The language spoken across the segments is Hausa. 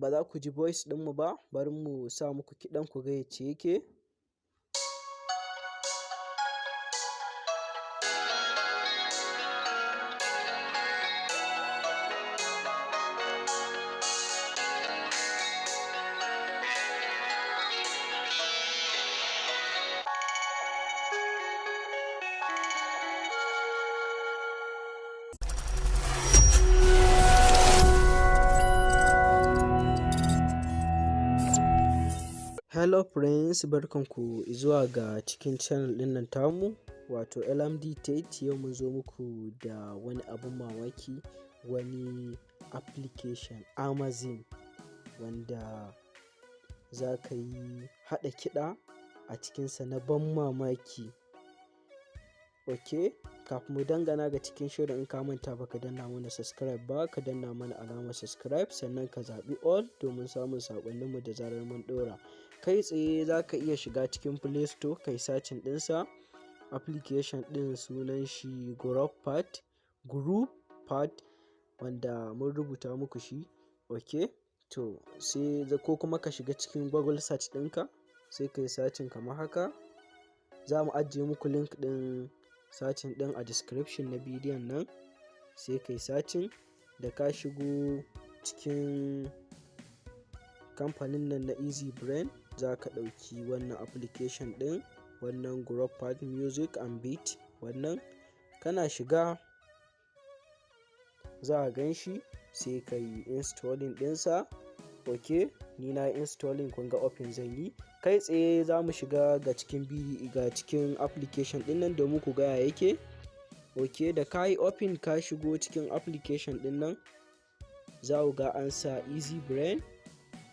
Ba za ku ji voice ɗinmu ba, bari mu sa muku kiɗan ku ga yacce yake. Hello friends, barkanku zuwa ga cikin channel ɗin nan tamu, wato LMD Tech. Yau mun zo muku da wani abun mamaki, wani application Amazing wanda za ka yi haɗa kiɗa a cikinsa na ban mamaki. Ok, kafin mu dangana ga cikin shirin, in ka manta baka danna mana subscribe ba, ka danna mana alamar subscribe, sannan ka zaɓi all domin samun saƙonninmu da zarar mun ɗora. Kai tsaye za ka iya shiga cikin Play Store kai searching ɗinsa. Application ɗin sunan shi Groove Pad, Groove Pad, wanda mun rubuta muku shi. Ok, to sai ko kuma ka shiga cikin Google search ɗinka, sai ka yi searching kamar haka. Za mu ajiye muku link ɗin searching ɗin a description na bidiyon nan. Sai ka yi searching, da ka shigo cikin kamfanin nan na Easy Brain, za ka ɗauki wannan application ɗin, wannan Groove Music and Beat. Wannan kana shiga za a gan shi, sai ka yi installing ɗinsa. Ok, ni na installing, kun ga open zan yi. Kai tsaye za mu shiga ga cikin application ɗin nan domin ku ga ya yake. Ok, da ka yi open ka shigo cikin application ɗin nan, za ku ga an sa Easy Brain,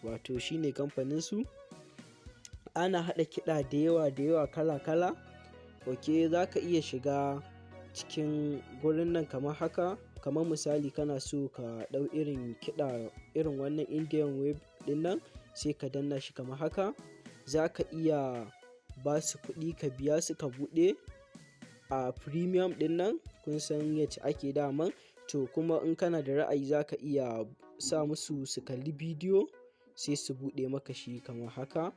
wato shine kamfanin su. Ana haɗa kiɗa da yawa da yawa, kala kala. Ok, za ka iya shiga cikin gurin nan kamar haka. Kamar misali kana so ka ɗau irin kiɗa irin wannan Indian wave ɗin nan, sai ka danna shi kamar haka. Za ka iya ba su kuɗi, ka biya su ka buɗe a premium ɗin nan, kun san yacce ake daman. To kuma in kana da ra'ayi, za ka iya sa musu su kalli bidiyo, sai su buɗe maka shi kamar haka.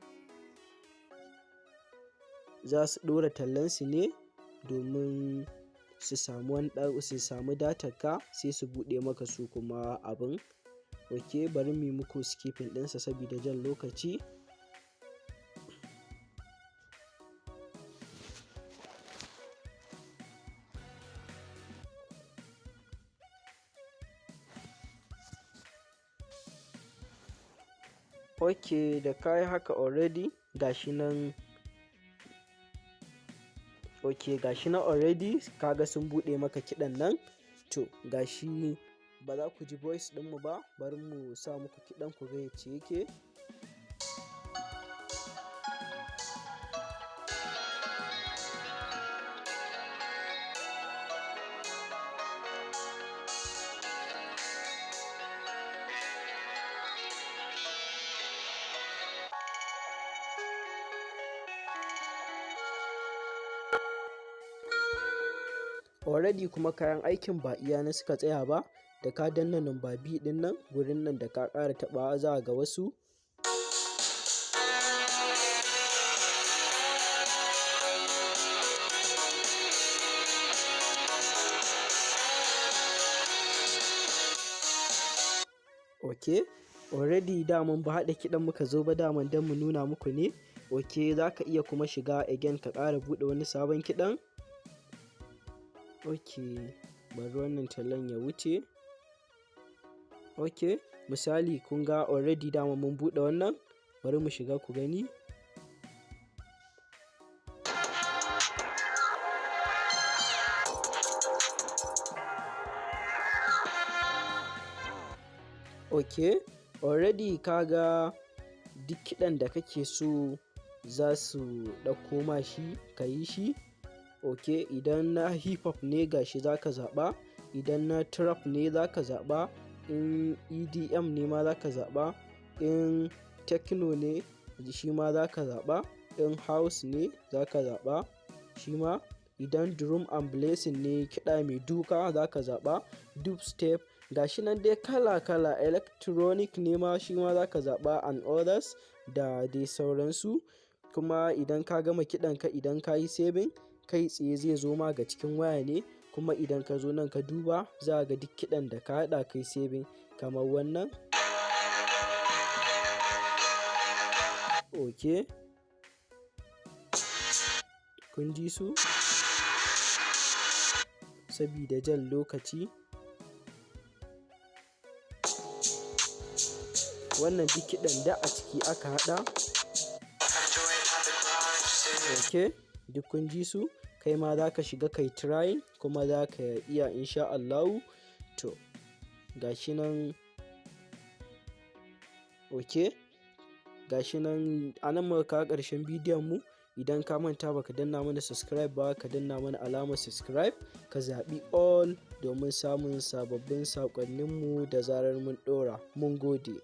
Za su ɗora tallansu ne domin su samu wani su samu datar ka, sai su buɗe maka su kuma abin. Ok, bari mu yi muku skipping ɗinsa saboda jan lokaci. Ok, da ka yi haka already gashi nan. Ok, gashi nan already kaga sun buɗe maka kiɗan nan. To gashi, ba za ku ji voice ɗinmu ba, bari mu sa muku kiɗan ku ga yacce yake. Already kuma kayan aikin ba iya nan suka tsaya ba. Da ka danna number B ɗin nan, gurin nan da ka ƙara taɓawa, za ga wasu. Ok, already daman ba haɗa kiɗan muka zo ba, daman don mu nuna muku ne. Ok, za ka iya kuma shiga again ka ƙara buɗe wani sabon kiɗan. Ok, bari wannan tallan ya wuce. Ok, misali kun ga already dama mun buɗe wannan, bari mu shiga ku gani. Ok, already kaga duk kiɗan da kake so za su ɗauko ma shi ka yi shi. Ok, idan na hip hop ne, gashi za ka zaɓa, idan na trap ne za ka zaɓa, in EDM ne ma za ka zaɓa, in techno ne shi ma za ka zaɓa, in house ne za ka zaɓa shi ma, idan drum and bass ne, kiɗa mai duka, za ka zaɓa, dubstep. Gashi nan dai kala kala, electronic ne ma shi ma za ka zaɓa, and others da dai sauransu. Kuma idan ka gama kiɗan ka, idan ka yi saving, kai tsaye zai zo ma ga cikin waya ne. Kuma idan ka zo nan ka duba, za ga duk kiɗan da ka haɗa kai saving, kamar wannan. Ok. Kun ji su? Sabida jan lokaci. Wannan duk kiɗan da a ciki aka haɗa. Ok, duk kun ji su. Kai ma za ka shiga kai trying, kuma za ka iya insha Allahu. To, gashi nan. Ok, gashi nan, a nan muka kawo ƙarshen bidiyon mu. Idan ka manta baka danna mana subscribe ba, ka danna mana alamar subscribe, ka zaɓi all domin samun sababbin saƙonninmu da zarar mun ɗora. Mun gode.